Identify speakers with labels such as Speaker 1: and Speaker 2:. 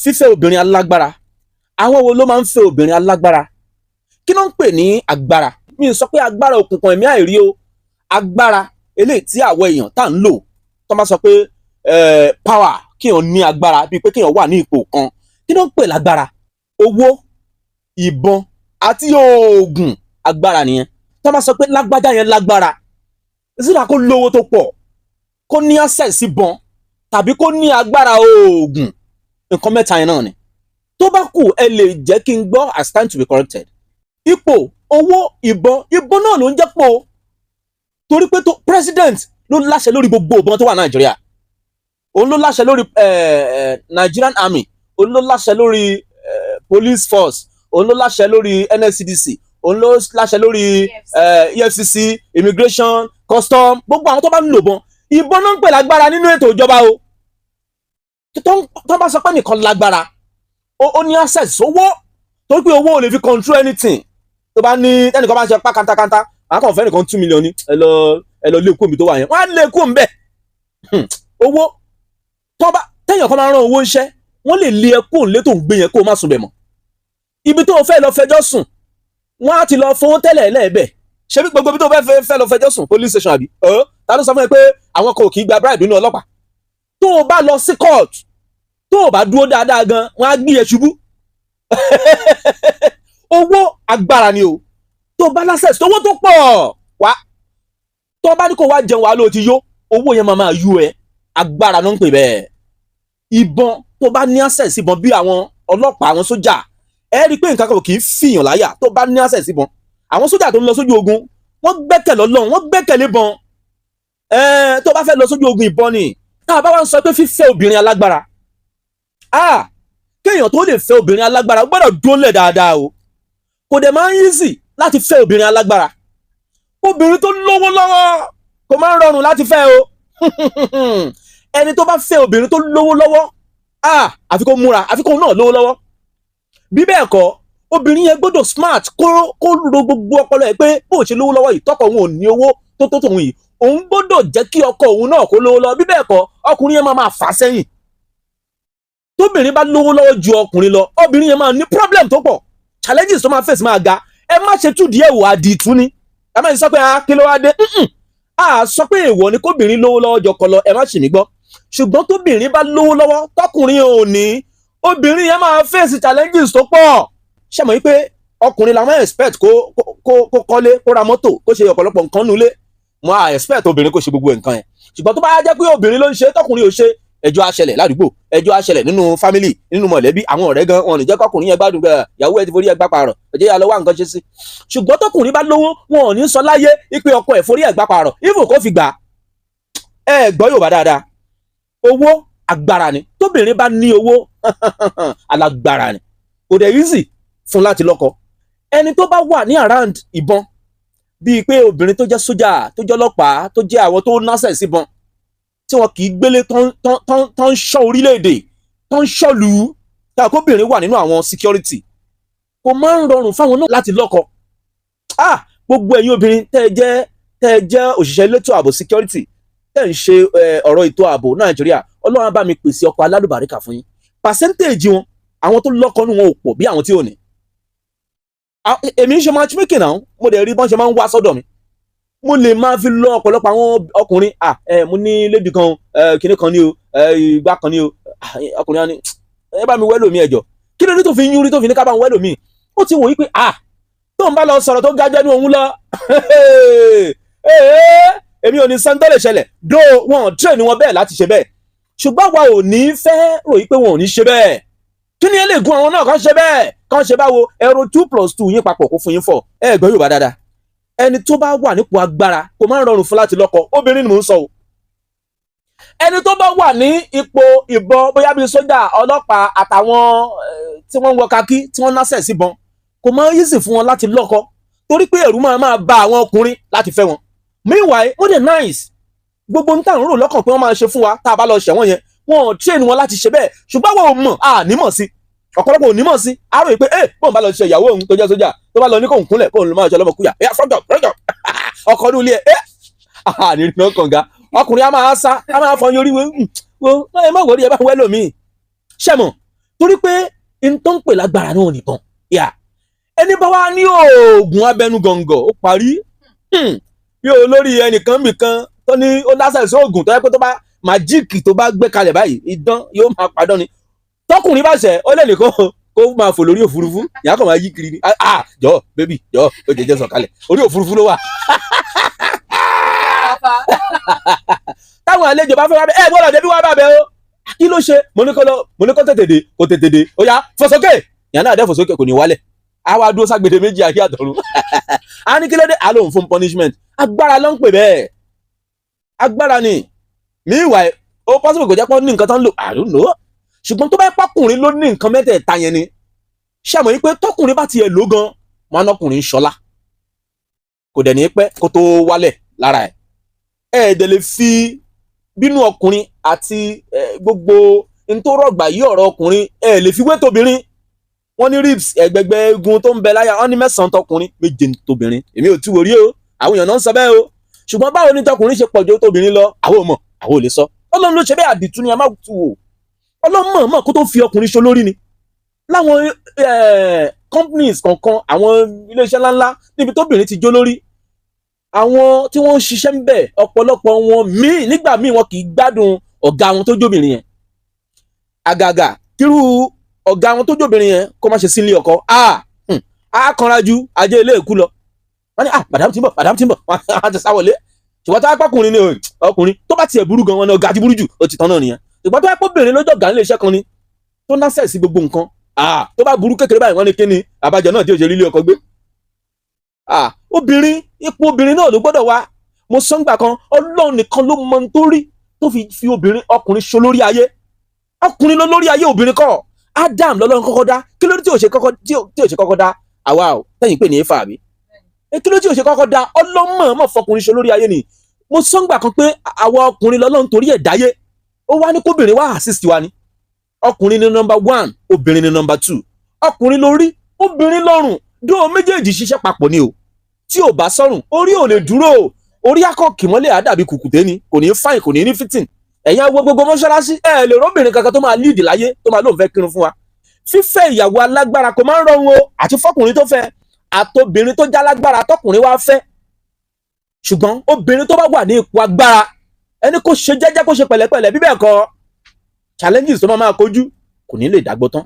Speaker 1: Fífẹ́ obìnrin alágbára. Àwọn wo ló máa ń fẹ́ obìnrin alágbára? Kí ló ń pè ní agbára? Mi ò sọ pé agbára òkùnkùn ẹ̀mí àìrí o. Agbára eléyìí tí àwọn èèyàn tá à ń lò, tó máa sọ pé power, kéèyàn ní agbára, bíi pé kéèyàn wà ní ipò kan. Kí ló ń pè lágbára? Owó, ìbọn àti oògùn, agbára nìyẹn. Tó máa sọ pé lágbájá yẹn lágbára, ìsìlá kó lówó tó pọ̀, kó ní access sí ìbọn, tàbí kó ní agbára oògùn. Nǹkan mẹ́ta yẹn náà ni. Tó bá kù, ẹ lè jẹ́ kí n gbọ́. I stand to be corrected. Ipò, owó, ìbọn. Ìbọn náà ló ń jẹ́ pò, torí pé tó president ló láṣẹ lórí gbogbo ìbọn tó wà Nàìjíríà. Òun ló láṣẹ lórí Nigerian Army, òun ló láṣẹ lórí police force, òun ló láṣẹ lórí NSCDC, òun ló láṣẹ lórí EFCC, immigration, custom, gbogbo àwọn tó bá ń lò bọn. Ìbọn náà ń pè lágbára nínú ètò ìjọba o. Tó bá sọ pé nìkan lágbára, ó ní access sówó, torí pé owó ò lè fi control anything. Tó bá ní ẹnìkan bá ń ṣe pa kántákántá, àwọn kan fẹ́ nìkan 2 million ní, ẹ lọ lé kúòmí tó wà yẹn, wọ́n á lé kúòmí bẹ́ẹ̀. Owó tó bá téèyàn kan máa rán owó ńṣẹ́, wọ́n lè lé ẹ kúò nílé tó ń gbé yẹn, kó o má sùn bẹ̀ mọ́. Ibi tó o fẹ́ lọ fẹjọ́ sùn, wọ́n á ti lọ fowó tẹ́lẹ̀ lẹ́ẹ̀bẹ̀. Ṣé bí gbogbo ibi tó o fẹ́ lọ fẹjọ́ sùn, police station àbí ọ̀, ta ló sọ fún ẹ pé àwọn kan ò kì í gba bribe nínú ọlọ́pàá? Tó o bá lọ sí court, tó o bá dúró dáadáa gan, wọ́n á gbé ẹ ṣubú. Owó agbára ni o. Tó o bá l'access owó tó pọ̀ wá, tó o bá ní kó wá jẹun, wá ló ti yó, owó yẹn máa máa yú ẹ. Agbára ló ń pè bẹ́ẹ̀. Ìbọn, tó bá ní access ìbọn, bí àwọn ọlọ́pàá, àwọn sójà, ẹ rí i pé nǹkan kan kì í fìyàn láyà tó bá ní access ìbọn. Àwọn sójà tó ń lọ sójú ogun, wọ́n gbẹ́kẹ̀ lọ́lọ́run, wọ́n gbẹ́kẹ̀lé bọn. Tó bá fẹ́ lọ sójú ogun, ìbọn ni. Tá a bá wá ń sọ pé fífẹ́ obìnrin alágbára, ah, kéèyàn tó lè fẹ́ obìnrin alágbára, ó gbọ́dọ̀ dúró lẹ̀ dáadáa o. Kò dẹ̀ máa ń easy láti fẹ́ obìnrin alágbára. Obìnrin tó lówó lọ́wọ́, kò máa ń rọrùn láti fẹ́ o. Ẹni tó bá fẹ́ obìnrin tó lówó lọ́wọ́, ah, àfi kó múra, àfi kó náà lówó lọ́wọ́. Bí bẹ́ẹ̀ kọ́, obìnrin yẹn gbọ́dọ̀ smart, kó ro gbogbo ọpọlọ ẹ̀ pé bó ṣe lówó lọ́wọ́ yìí, tọkọ òun ò ní owó tó tó tòun yìí, òun gbọ́dọ̀ jẹ́ kí ọkọ òun náà kó lówó lọ́wọ́. Bí bẹ́ẹ̀ kọ́, ọkùnrin yẹn máa máa fà sẹ́yìn. Tóbìnrin bá lówó lọ́wọ́ ju ọkùnrin lọ, obìnrin yẹn máa ní problem tó pọ̀, challenges tó máa face máa ga. Ẹ má ṣe túdìí ẹ̀wò, àdìtú ni. Ẹ má ṣe sọ pé, ah, kí ló wá dé? A sọ pé èèwọ̀ ni kóbìnrin lówó lọ́wọ́ jọkọ lọ, ẹ má ṣì mí gbọ́. Ṣùgbọ́n tóbìnrin bá lówó lọ́wọ́, tọkùnrin ò ní, obìnrin yẹn máa face challenges tó pọ̀. Ṣé mọ̀ wípé ọkùnrin la máa expect kó kọ́lé, kó ra mọ́tò, kó ṣe ọ̀pọ̀lọpọ̀ nǹkan nulẹ̀? Mo á expect obìnrin kó ṣe gbogbo nǹkan yẹn. Ṣùgbọ́n tó bá jẹ́ pé obìnrin ló ń ṣe, tọkùnrin ò ṣe, ẹjọ́ á ṣẹlẹ̀ ládùúgbò, ẹjọ́ á ṣẹlẹ̀ nínú family, nínú mọ̀lẹ́bí, àwọn ọ̀rẹ́ gan wọn ò ní jẹ́ kọkùnrin yẹn gbádùn gan. Ìyàwó ẹ ti forí ẹ gbá parọ̀, ẹjẹ́ yà lọ wá nǹkan ṣe sí. Ṣùgbọ́n tọkùnrin bá lówó, wọn ò ní sọ láyé ipe ọkọ ẹ̀ forí ẹ̀ gbá parọ̀, even kó fi gbà. Ẹ gbọ́ Yorùbá dáadáa. Owó agbára ni. Tóbìnrin bá ní owó, alágbára ni. Kò dẹ̀ easy fún láti lọ́kọ. Ẹni tó bá wà ní around ìbọn, bíi pé obìnrin tó jẹ́ sójà, tó jẹ́ ọlọ́pàá, tó jẹ́ àwọn tó násẹ̀ síbọn, tí wọn kì í gbélé, tó ń ṣọ́ orílẹ̀-èdè, tó ń ṣọ́lù, táwọn kóbìnrin wà nínú àwọn security, kò máa ń rọrùn fáwọn náà láti lọ́kọ. Ah, gbogbo ẹ̀yin obìnrin tẹ́ ẹ jẹ́ òṣìṣẹ́ elétò ààbò, security, tẹ́ ẹ ń ṣe ọ̀rọ̀ ètò ààbò Nàìjíríà, Ọlọ́run á bá mi pèsè ọkọ alálùbáríkà fún yín. Percentage wọn, àwọn tó lọ́kọ nù wọn ò pọ̀ bí àwọn tí ò ní. Èmi ń ṣe matchmaking náà, mo dẹ̀ rí bọ́n ṣe máa ń wá sọ́dọ̀ mi. Mo lè máa fi lọ ọ̀pọ̀lọpọ̀ àwọn ọkùnrin. Ah, ẹ mo ní lady kan, ẹ kinní kan ní o, ẹ ìgbà kan ní o. Ọkùnrin á ní, "Ẹ bá mi wẹ́ lòmí ẹ̀jọ̀." Kí ló dé tó fi ń yúrí, tó fi ní ká bá ń wẹ́ lòmí? Ó ti wò yí pé, ah, tó ń bá lọ sọ̀rọ̀ tó gájẹ́ ní òun lọ, èmi ò ní sẹ́ńtọ́ lè ṣẹlẹ̀ dó. Wọn train wọn bẹ́ẹ̀ láti ṣe bẹ́ẹ̀, ṣùgbọ́n wa ò ní fẹ́ ròyìn pé wọn ò ní ṣe bẹ́ẹ̀. Kí ni ẹ lè gun àwọn náà kàn ṣe bẹ́ẹ̀, kàn ṣe báwo? Ẹ̀rọ 2 plus 2 yín papọ̀ kó fún yín 4. Ẹ gbọ́ Yorùbá dáadáa. Ẹni tó bá wà nípò agbára, kò máa ń rọrùn fún láti lọ́kọ. Obìnrin ni mò ń sọ o. Ẹni tó bá wà ní ipò ìbọn, bóyá bíi sójà, ọlọ́pàá, àtàwọn tí wọ́n ń wọ kakí, tí wọ́n násẹ̀ síbọn, kò máa ń easy fún wọn láti lọ́kọ, torí pé ẹ̀rù máa máa ba àwọn ọkùnrin láti fẹ́ wọn. Meanwhile, wọ́n dẹ̀ nice. Gbogbo ń tàn rò lọ́kàn pé wọ́n máa ṣe fún wa tá a bá lọ ṣẹ̀wọ̀n yẹn, wọn ò train wọn láti ṣe bẹ́ẹ̀. Ṣùgbọ́n àwọn ò mọ̀, a nímọ̀ sí, ọ̀pọ̀lọpọ̀ ò nímọ̀ sí. A rò pé ẹ bóun bá lọ ṣe ìyàwó òun tó jẹ́ sójà, tó bá lọ ní kóun kúnlẹ̀, kóun ló máa ṣe ọlọ́mọ kúyà ẹ front up, front up, ọkọ̀ ní ilé ẹ ẹ ní ìrìnà kànga, ọkùnrin a máa sá, a máa fọyín orí wo. Ẹ má wọrí, ẹ bá wẹ́ lómi ṣẹ́mọ̀. Torí pé n tó ń pè lágbára náà nìbọn yà. Ẹni bá wá ní oògùn abẹnú gọ̀ǹgọ̀, ó parí. Bí olórí ẹnìkan nìkan tó ní ó lásẹ̀ sí oògùn tó yẹ pé tó bá magic tó bá gbé kalẹ̀ báyìí, idán yóò máa padán ni. Tọkùnrin bá ṣẹ̀, ó lè ní kó máa fò lórí òfurufú, ìyá kan máa yí kiri ni. Ah, jọ baby, jọ, ó jẹjẹ sọ̀kalẹ̀, orí òfurufú ló wà.
Speaker 2: Àfà.
Speaker 1: Táwọn àlejò bá fẹ́ wá bẹ, ẹ gbọ́dọ̀ débi wá bá bẹ o. Kí ló ṣe? Mo ní kó lọ, mo ní kó tètè dé, kó tètè dé. Ó yá, fò sókè. Ìyá náà dẹ́ fò sókè, kò ní wálẹ̀, á wá dúró ságbèdè méjì ayé àtọ̀run. Á ní kí ló dé? Á lóun fún punishment. Agbára ló ń pè bẹ́ẹ̀, agbára ni. Meanwhile, ó possible kò jẹ́ pé ó ní nǹkan tó ń lò, I don't know. Ṣùgbọ́n tó bá pọ́kùnrin ló ní nǹkan mẹ́tẹ̀ẹ̀ta yẹn ni, ṣé àmọ́ yín pé tọkùnrin bá tiẹ̀ lò gan, wọn á nọkùnrin ṣọlá, kò dẹ̀ ní pẹ́ kó tó wálẹ̀ lára ẹ̀. Ẹ̀ dẹ̀ lè fi bínú ọkùnrin àti gbogbo n tó rọ̀gbà yí ọ̀rọ̀ ọkùnrin, ẹ lè fi wé tóbìnrin. Wọ́n ní ribs, ẹ̀gbẹ̀gbẹ̀ egun tó ń bẹ láyà, wọ́n ní 9 tọkùnrin, 7 ní tóbìnrin. Èmi ò tí wò rí o, àwọn èèyàn náà ń sọ bẹ́ẹ̀ o. Ṣùgbọ́n báwo ni tọkùnrin ṣe pọ̀ ju tóbìnrin lọ? Àwọn ò mọ̀, àwọn ò lè sọ. Ọlọ́run ló ṣe bẹ́ẹ̀, àdìtú ni a máa tu wò. Ọlọ́run mọ̀ mọ̀ kó tó fi ọkùnrin ṣe olórí ni. Láwọn companies kọ̀ọ̀kan, àwọn iléeṣẹ́ ńláńlá níbi tóbìnrin ti jó lórí, àwọn tí wọ́n ń ṣiṣẹ́ ń bẹ̀, ọ̀pọ̀lọpọ̀ wọn míì, nígbà míì, wọn kì í gbádùn ọ̀gá wọn tó jóbìnrin yẹn. Àgàgà kírú ọ̀gá wọn tó jóbìnrin yẹn kó má ṣe sílé ọkọ, á kanra ju ajé ilé ìkú lọ. Wọ́n ní, "Ah, madam ti ń bọ̀, madam ti ń bọ̀." Wọ́n á ti sá wọlé. Ṣùgbọ́n tó bá pọ́kùnrin ni, ọkùnrin tó bá tiẹ̀ burú gan, wọn ni ọ̀gá ti burú jù, ó ti tán náà nìyẹn. Ṣùgbọ́n tó bá pọ́bìnrin lójó ọ̀gá nílé iṣẹ́ kan ni tó ń dásẹ̀ sí gbogbo nǹkan, tó bá burú kékeré báyìí, wọ́n ní kíni àbájọ náà tí ò ṣe rí ilé ọkọ gbé. Obìnrin, ipò obìnrin náà ló gbọ́dọ̀ wá. Mo sọ ńgbà kan, Ọlọ́run nìkan ló mọ ohun tó rí tó fi fi obìnrin, ọkùnrin ṣo lórí ayé. Ọkùnrin ló lórí ayé, obìnrin kọ́. Adam lọ́lọ́run kọ́kọ́ dá. Kí ló dé tí ò ṣe kọ́kọ́ dá àwa ò tẹ́yìn pè ní Éfà àbí? Kí ló tí ò ṣe kọ́kọ́ dá? Ọlọ́mọ mọ̀ fọkùnrin ṣo lórí ayé ni. Mo sọ ńgbà kan pé àwa ọkùnrin lọ́lọ́run torí ẹ̀ dáyé, ó wá ní kóbìnrin wá assist wa ni. Ọkùnrin ní number one, obìnrin ní number two. Ọkùnrin lórí, obìnrin lọ́rùn. Dó méjèèjì ṣiṣẹ́ papọ̀ ni o. Tí ò bá sọ́rùn, orí ò lè dúró o. Orí akọ́kì mọ́lẹ̀, àdàbí kùkùté ni, kò ní fine, kò ní ní fitting. Ẹ̀yin awo gbogbo mọ́ṣáláṣí, ẹ lè róbìnrin kankan tó máa lead láyé tó máa lóun fẹ́ kírun fún wa. Fífẹ́ ìyàwó alágbára kò máa ń rọrùn o, àti fọkùnrin tó fẹ́, àtobìnrin tó já lágbára tọkùnrin wá fẹ́. Ṣùgbọ́n obìnrin tó bá wà ní ipò agbára, ẹni kó ṣe jẹ́jẹ́, kó ṣe pẹ̀lẹ́pẹ̀lẹ́, bí bẹ́ẹ̀ kọ́, challenges tó máa máa kojú kò ní lè dágbó tán.